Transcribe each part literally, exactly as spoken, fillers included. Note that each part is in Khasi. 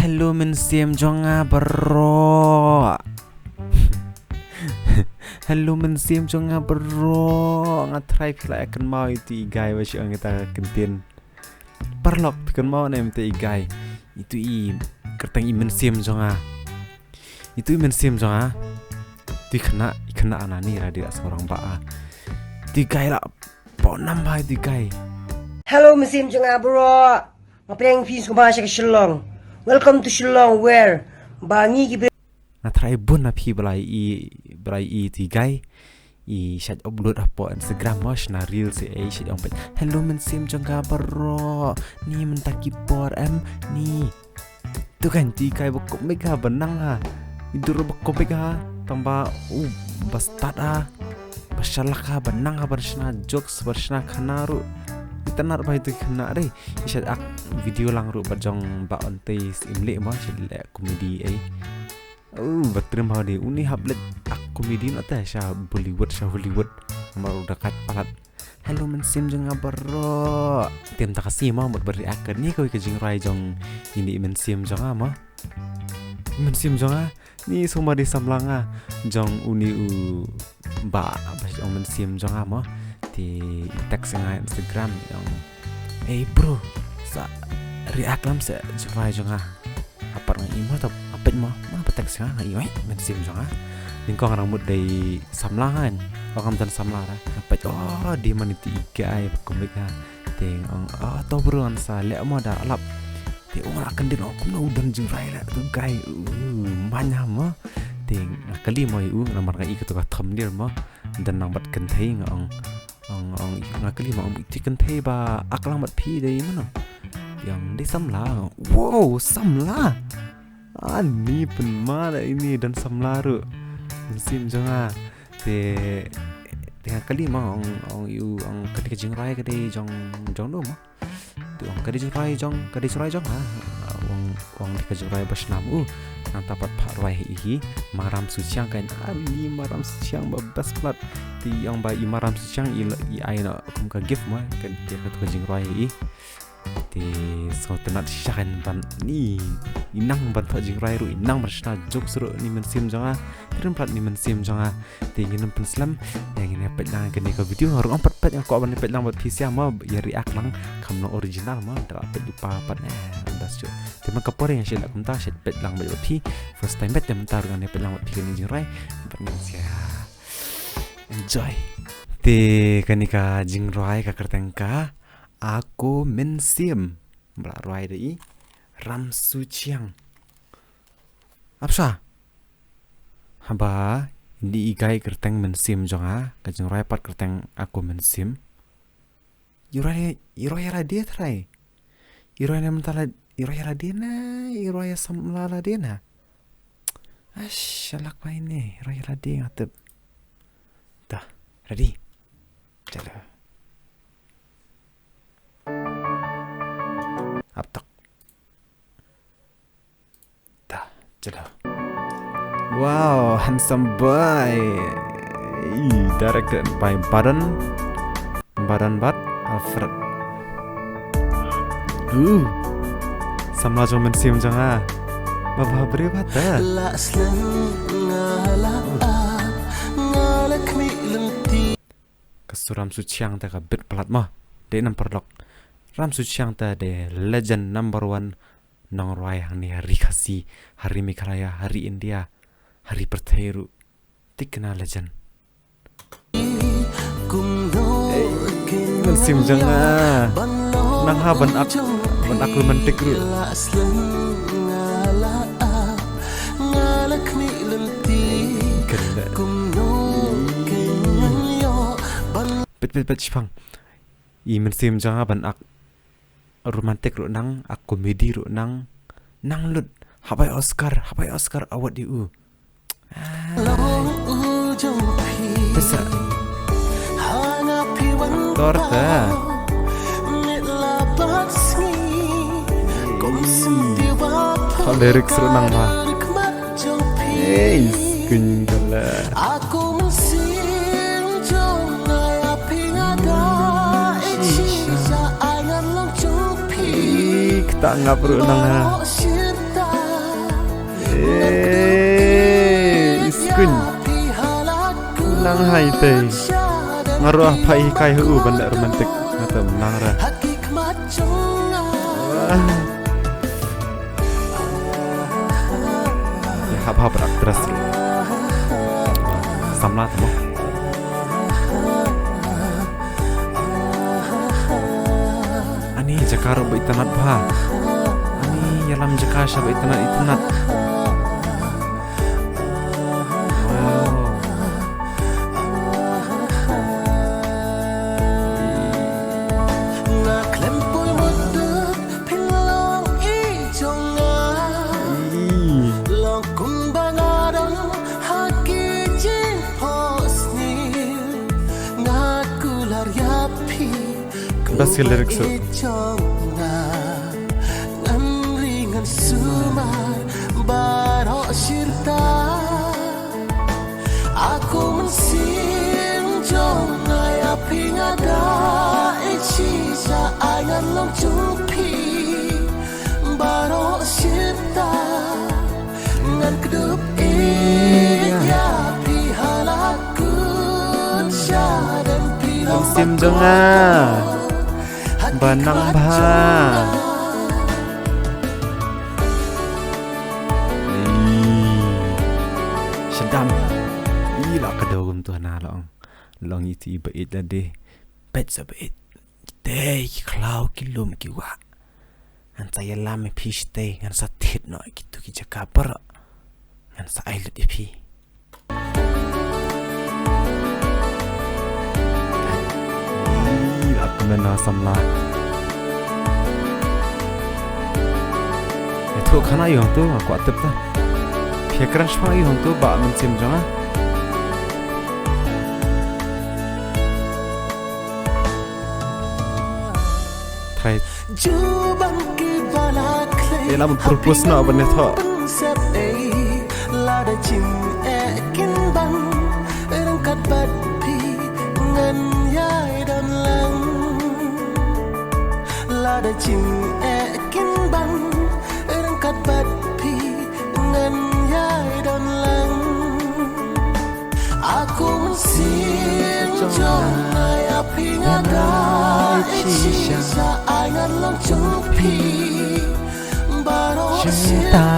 Hello mynsiem jong nga bro. Hello mynsiem jong nga bro. Nga try phi la ïa kynmaw ïa itu i guy ba shu ong ïa kita ki ktien. Paralok, phi kynmaw ne em itu i guy? Itu i kyrteng i mynsiem jong nga. Itu i mynsiem jong nga. Itu i khynnah, i khynnah nangne ruh dei, la sngewrang ba a. Itu i guy la pynpaw nam bha itu i guy. Hello mynsiem jong nga bro. Nga pdiang phi sngewbha sha ka Shillong. Welcome to Shillong, where ba ngi ki Nga try bun na phi ba la i, ba la i itu i guy. I shait upload hapoh Instagram mo, shna reels, i shait ong peit, "Hello mynsiem jong nga bro. Ni mynta ki por em ni." Tu kan itu i guy ba komik ha, ba nang ha. I dur ba komik ha. Tang ba u ba stad ha. Ba shalak ha, ba nang ha, ba shna jokes, ba shna khana ruh. Itynnad bha itu i khynnah re. I shait ak video lang ruh bad jong Bah Onte Syiemlieh mo, shait leh comedy ei. Oh, ba trim bha de, une hap leit ak comedy noh te sha Bollywood, sha Hollywood. Namar u da kat palat. Hello mynsiem jong nga bro. Te mynta ka sngi mo, mut ba react kane kawei ka jingrwai jong ine i mynsiem jong nga mo. Mynsiem jong nga, ni sumar dei samla nga jong une u ba, ba ong mynsiem jong nga mo. Te i text nga Instagram, i ong, "Ei bro, sa react lem sha jingrwai jong nga." Nga pat nga i mo, ta nga peit mo, mo ba text nga, nga i, "Oi, mynsiem jong nga." Nyngkong nga dang mut dei samla nga, ong ngam don samla ra. Nga peit, oh, dei man itu i guy ba komik ha. Te nga ong, "Oh, to bro, ngan sa leh mo da lap." Te u nga la kyndit, ong, "Kumno u don jingrwai leh tu guy, u manya mo." Te nga kylli mo ïa u, namar nga i kato ka thumbnail mo. Don nang bad kynthei, nga ong, ong, ong, nga kylli mo, ong, "Iti kynthei ba ak lang bad phi dei mano?" Ïa ong, "Dei samla." Wow, samla. Ani pynmada ini don samla ruh. Mynsiem jong nga. Te, te nga kylli mo, ong, ong, ïa u, ong, kane ka jingrwai ka dei jong, jong no mo? Te ong, ka dei jingrwai jong, ka dei jingrwai jong nga. Ong, ong, dei ka jingrwai ba shnam u. Nangta pat phah rwai hi hi. Maram Suchiang kan, ani Maram Suchiang ba best palat. Te ong ba i Maram Suchiang i, i ai noh kum ka gift mo, ka, ka, ka jingrwai hi. Te sngewtynnad shisha kan ban ni, i nang ban thoh jingrwai ruh, i nang ban shna jokes ruh, ni mynsiem jong nga. Trim palat ni mynsiem jong nga. Te ngin ym pynslem, ïa ngin ïa peit lang kane ka video. Nga ruh ngam pat peit, nga kwah ban peit lang bad phi sha mo, ïa react lang kumno original mo, da la peit lypa pat, eh, best shuh. Te man ka por nga shait leh kumta, shait peit lang bad phi. First time bad, te mynta ruh ngan ïa peit lang bad phi kane ka jingrwai. Bad ngin sa enjoy. Te kane ka jingrwai ka kyrteng ka Ako Mynsiem. Ba la rwai da i Ram Suchiang. Apsa. Haba, ine i guy kyrteng Mynsiem jong nga, ka jingrwai pat kyrteng Ako Mynsiem. I rwai, i rwai ïa lade trai. I rwai na mynta la, i rwai ïa lade na, i rwai ïa samla lade na. Ash, shalak bai ne, i rwai ïa lade nga tip. Dah, ready. Chalo. Up tok. Dah, chalo. Wow, handsome boy. Ih, directed by Baron, Baron Bad Alfred. Uh. Samla jong Mynsiem jong nga. Ba bha briew bha ta. La slem nga la ap, nga la khmih lynti. Ka sur Ram Suchiang te ka bit palat mo. Dei nam paralok. Ram Suchiang te dei legend number one nongrwai hangne ha ri Khasi, ha ri Meghalaya, ha ri India, ha ri pyrthei ruh. Thikna legend. Mynsiem jong nga. Nang ha ban ak, ban ak romantic ruh. Kynda. Pet, pet, pet, shipang. I mynsiem jong nga ban ak romantic ruh nang, ak comedy ruh nang, nang lut. Haba ïoh Oscar, haba ïoh Oscar award ïa u. Ai. Pisa. Actor ta. Thoh lyrics ruh nang ba. Ei, kuñ kala. Ih, kata ngap ruh nang ha. Ite. Nga ruh pha i kai hu ban romantic. Nga tam nang ra. Ah. Ïa hap hap rak dress. Samla tamo. Ani jaka ruh ba itynnat bha. Ani ïalam jaka sha ba itynnat itynnat. Wow. Nga khlem poi mut phin long i jong nga. Long kumba nga dang ha ki jingphohsniew. Nga kular ïa phi. Best lyrics. Ngan ring ngan sumar baroh shirta. Aku mynsiem jong nga ïa phi nga da ïeit shisha ai ngan long jong phi baroh shirta. Ngan kdup ïeit ïa phi ha la kut shadem phi long mynsiem jong nga ba nang bha. Ih, shadem. Ih, la ka dogum tu na long. Long iti ba ïeit la de. Peit sa ba ïeit. Te ki khlaw ki lum ki wah. Ngan sa ïalam ïa phi shatei, ngan sa thied noh ïa kitu ki jaka baroh. Ngan sa ai lut ïa phi. Ih, la kmen na samla. Ïathuh khana ïa u hangtu, nga kwah tip ta. Phi ïakren shwa ïa u hangtu, ba mynsiem jong nga. Trai. Ju ban ki ba la khlei. Ïa la mut propose noh ban ïathoh. Sep ei lada jingeh kin ban ryngkat bad phi ngan ïai don lang. Lada jingeh kin ban ryngkat bad phi ngan ïai don lang. Aku mynsiem jong nga ïa phi nga da ïeit shisha ai ngan long jong phi baroh shirta.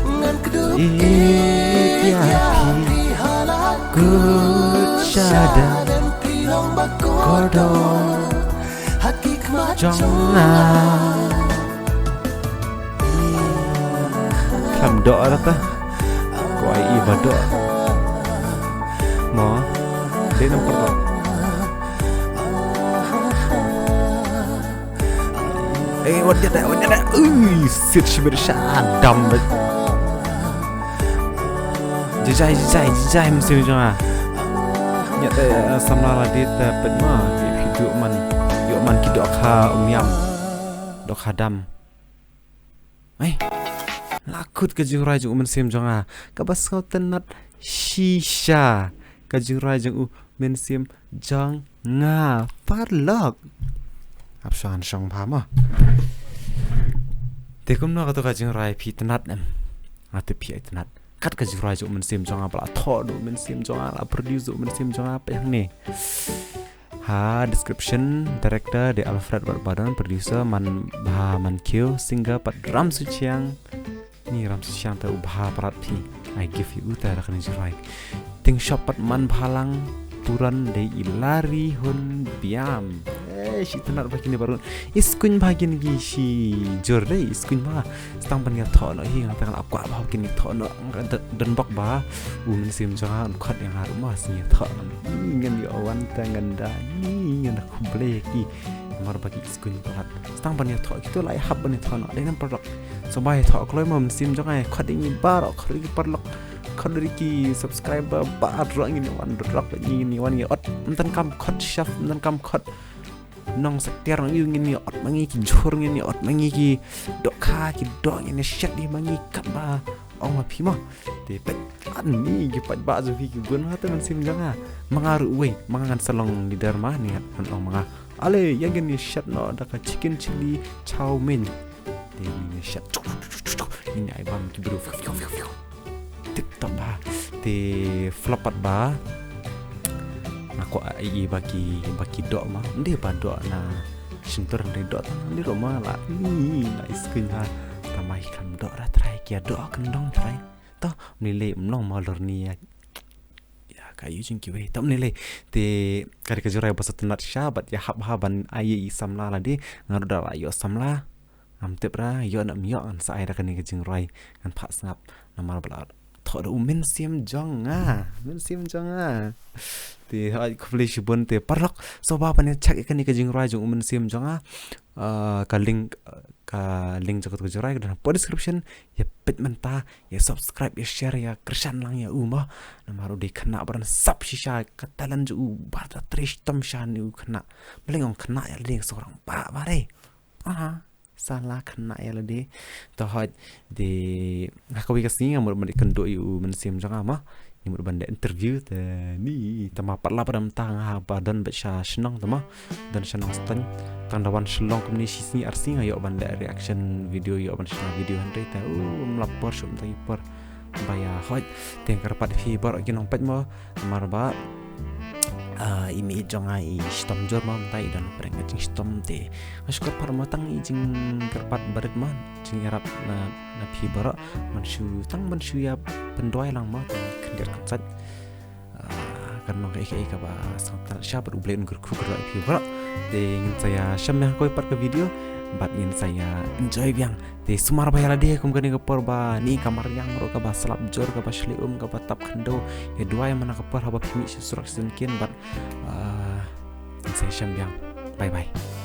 Ngan kdup ïeit ïa phi ha la kut shadem phi long ba kordor ha ki khmat jong nga. Khlem doh ra ta. Ko ai i ba doh. Mo. Dei nam pyrthei. Eh, wat jada, wat jada. Ui, sit shibit sha dam bet. Jijai, jijai, jijai mynsiem jong nga. Ïa te, eh, samla la dit, eh, pet ma. Ki phi doh man. Ïoh man ki dohkha um ïam. Dohkha dam. Ai, la kut ka jingrwai jong u mynsiem jong nga. Kaba sngewtynnat shisha. Ka jingrwai jong u mynsiem jong nga. Paralok. Ap shong shong pha mo. Te kumno kato ka jingrwai phi tynnat em. Nga tip phi ai tynnat. Kat ka jingrwai jong u mynsiem jong nga ba la thoh da u mynsiem jong nga, la produce da u mynsiem jong nga, peit hangne. Ha description, director dei Alfred Barbadon, producer Manbha Mankhiew, singer pat Ram Suchiang. Ni Ram Suchiang te u bha palat phi. Ai gift ïa u te da kane jingrwai. Ting shop pat Manbhalang, puran dei i Larry Hunbiam. Eh, shi tynnat bha kine baroh. Iskuin bha kine ki shi jur dei, iskuin bha. Stang ban ïathoh noh hi, nga te nga la kwah bha kine thoh noh, nga don bok ba u mynsiem jong nga un khot ïa nga ruh ma sngewthuh. Ngan ïa wan te ngan da, ngan da khublei ki. Namar ba ki iskuin palat. Stang ban ïathoh kito la ïahap ban ïathoh noh. Dei nam paralok. Sngewbha ïathoh kloi ma mynsiem jong nga, khot ïa ngi baroh, khot ïa ki paralok. Khot ïa ki subscriber baroh, ngin ïa wan rok, ngin ïa wan ïa ot. Ym tang kam khot chef, ym tang kam khot nongshaktiar nong ïu, ngin ïa ot ma ngi ki jhur, ngin ïa ot ma ngi ki dohkha, ki doh, ngin ïa shet ïa ma ngi katba ong ma phi mo. Te peit ani ki paidbah jong phi ki bun ha te mynsiem jong nga. Ma nga ruh wei, ma nga ngan sa long leader ma ni, ngan ong ma nga. Ale, ïa ngin ïa shet noh da ka chicken chilli chow mein. Te ngin ïa shet. Ngin ïa ai bam ki briew. Tip top bha. Te flop pat ba. Nga kwah ai ba ki, ba ki doh ma. Ym dei ba doh na shyntur, ym dei doh tang, ym dei ruh ma la. Ih, la i skuin ha. Tama hi kam doh ra trai, ki ïa doh kyndong trai. To, ym lei lei, ym long ma lor ni ïa. Ïa ka ïoh jingkiwei. To ym lei lei. Te ka dei ka jingrwai ba sngewtynnat shisha bad ïa hap ha ban ai ïa i samla lade. Nga ruh da la ïoh samla. Ngam tip ra ïoh ne ym ïoh, ngan sa ai da kane ka jingrwai, ngan phah sngap namar ba la thoh da u mynsiem jong nga, mynsiem jong nga. Te hooid, khublei shibun te paralok, sngewbha ban ïa check ïa kane ka jingrwai jong u mynsiem jong nga. Ah, ka link, ah, ka link jong ka jingrwai ka don hapoh description. Ïa peit mynta, ïa subscribe, ïa share, ïa kyrshan lang ïa u mo. Namar u dei khynnah ba don sap shisha, ka talent jong u ba da trei shitom shisha ne u khynnah. Balei ngong khynnah, ïa lade ka sawrang ba ba re. Ah, sala khynnah ïa lade. To hooid, te ha kawei ka sngi nga mut ban ïakynduh ïa u mynsiem jong nga mo. Ngi mut ban da interview te ni, tama pat lap da mynta nga haba don beit sha shnong te mo. Don sha Nongstoiñ. Tang da wan Shillong kumne shi sngi ar sngi nga ïoh ban da reaction video, ïoh ban shna video hynrei te, uh, ym lap por, shu ym tang ïa por. Ba ïa hooid, te nga kyrpad ïa phi baroh ki nongpeit mo, namar ba, ah, i mei jong nga i shitom jur mo, mynta i don pyrshah ka jingshitom te. Nga shu kyrpad mo tang i jingkyrpad barit mo, jingïarap na, na phi baroh, ban shu, tang ban shu ïa pynduwai lang mo, tang khyndiat kyntait. Ah, kan long kaei kaei kaba sngewtynnat shisha bad U Blei un kyrkhu kyrdoh ïa phi baroh. Te ngin sa ïa shem biang ha kawei pat ka video bad ngin sa ïa enjoy biang. Te sumar bha ïa lade kum kane ka por ba ni ka mariang ruh kaba slap jur, kaba shlei um, kaba tap khyndew. Ïa duwai man la ka por haba phi mih sha surok sha syngkien bad, ah, ngin sa ïa shem biang. Bye bye.